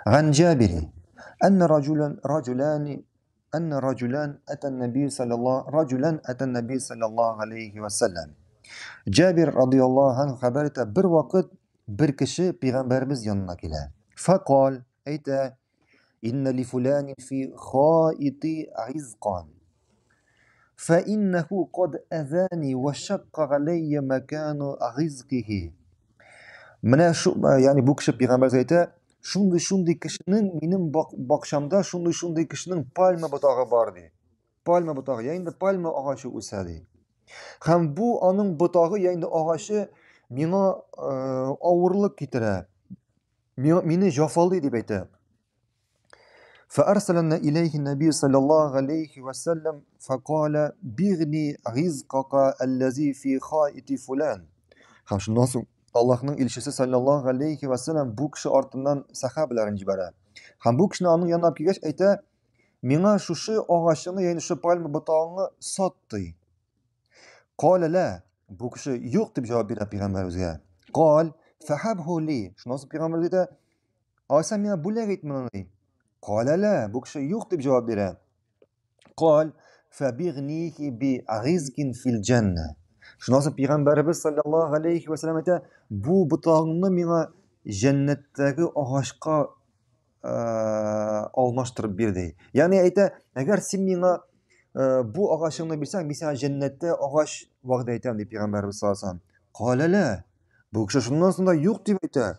Ган Җабири, әнна раҗулан раҗулани әнна раҗулан атан наби саллаллаһу раҗулан атан наби саллаллаһу алейхи ва саллям. Җабир радияллаһу анху хәбәр итә, бер вакыт бер кеше пәйгамбәребез янына килә. Факал, әйтә, инна ли фуланин фи хаити гизкан. فإنه قد أذاني وشق علي مكان غزقه. Менә шу, ягъни бу кеше пәйгамбәргә әйтә, шундый-шундый кешенең минем бакчамда шундый-шундый кешенең пальма ботагы бар ди. Пальма ботагы, я инде пальма агачы үсә ди. Һәм бу аның ботагы, я инде агачы миңа авырлык китерә. Мине җафалый дип әйтә. فأرسلنا إليه النبي صلى الله عليه وسلم فقال بغني رزقك الذي في خائط فلان. Һәм шуннан соң Аллаһның илчесе саллаллаһу алейхи ва саллям бу кеше артыннан сахабаларын җибәрә. Һәм бу кешене аның янына килгәч әйтә, миңа шушы агачыңны, ягъни шушы пальма ботагыңны сат ди. Калә ла, бу кеше юк дип җавап бирә пәйгамбәребезгә. Кал, фәхабху ли. Шуннан соң пәйгамбәребез әйтә, Алайса миңа бүләк ит моны ди. Калә лә, бу кеше юк дип җавап бирә. Кал, фәбигнихи би гизкин фил җәннә. Шуннан соң пәйгамбәребез саллаллаһу алейхи ва саллям әйтә, бу ботагыңны миңа җәннәттәге агачка алмаштырып бир ди. Ягъни әйтә, әгәр син миңа бу агачыңны бирсәң, мин сиңа җәннәттә агач вәгъдә итәм ди пәйгамбәребез саллаллаһу алейхи ва саллям. Калә лә, бу кеше шуннан соң да юк дип әйтә.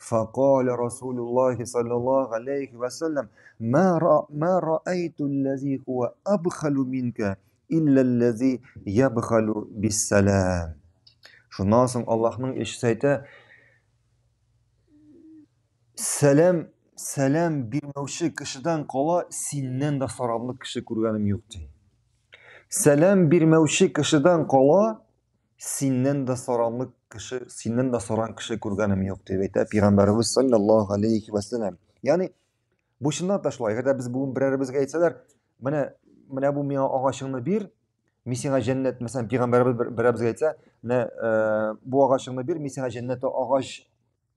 فقال رسول الله صلى الله عليه وسلم ما رأ ما رأيت الذي هو أبخل منك إلا الذي يبخل بالسلام. Шуннан соң Аллаһның илчесе әйтә, сәлам, сәлам бирмәүче кешедән кала синнән дә саранлык кеше күргәнем юк ди. Сәлам бирмәүче кешедән кала синнән дә саранлык кеше, синнән дә саран кеше күргәнем юк дип әйтә пәйгамбәребез саллаллаһу алейхи ва саллям. Ягъни бу чынлап та шулай. Әгәр дә без бүген берәребезгә әйтсәләр, менә менә бу миңа агачыңны бир, мин сиңа җәннәт, мәсәлән, пәйгамбәребез берәребезгә әйтсә, менә бу агачыңны бир, мин сиңа җәннәттә агач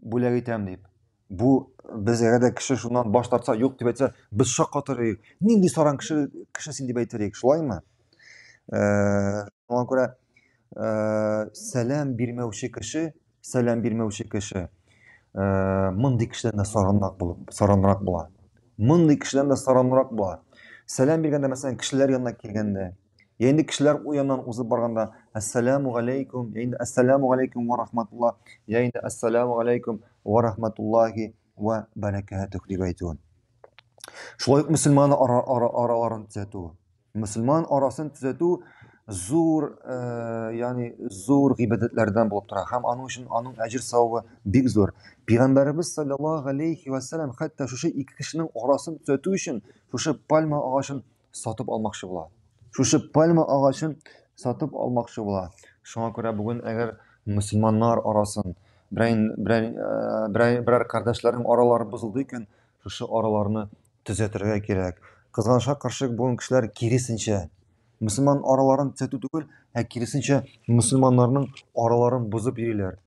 бүләк итәм дип. Бу без әгәр дә кеше шуннан баш тартса, юк дип әйтсә, без шаккатыр идек. Нинди саран кеше, кеше син дип әйтер идек, шулаймы? Шуңа күрә сәлам бирмәүче кеше, сәлам бирмәүче кеше мондый кешедән дә саранрак булып, саранрак була. Мондый кешедән дә саранрак була. Сәлам биргәндә, мәсәлән, кешеләр янына килгәндә, Я инде кешеләр у яннан узып барганда, Әссәләму галәйкүм, я инде Әссәләму галәйкүм ва рахматуллаһ, я инде Әссәләму галәйкүм ва рахматуллаһи ва бәрәкәтүһ дип әйтү. Шулай ук мөселман ара, ара, араларын төзәтү. Мөселман арасын төзәтү зур, э, ягъни зур гыйбадәтләрдән булып тора һәм аның өчен аның әҗер савабы бик зур. Пәйгамбәребез саллаллаһу алейхи ва саллям хәтта шушы ике кешенең арасын төзәтү өчен шушы пальма агачын сатып алмакчы була. Шушы пальма агачын сатып алмакчы була. Шуңа күрә бүген әгәр мөселманнар арасын берәр берәр э, берәр, берәр кардәшләрнең аралары бозылды икән, шушы араларны төзәтергә кирәк. Кызганычка каршы бүген кешеләр киресенчә мөселман араларын төзәтү түгел, ә киресенчә мөселманнарның араларын бозып йөриләр.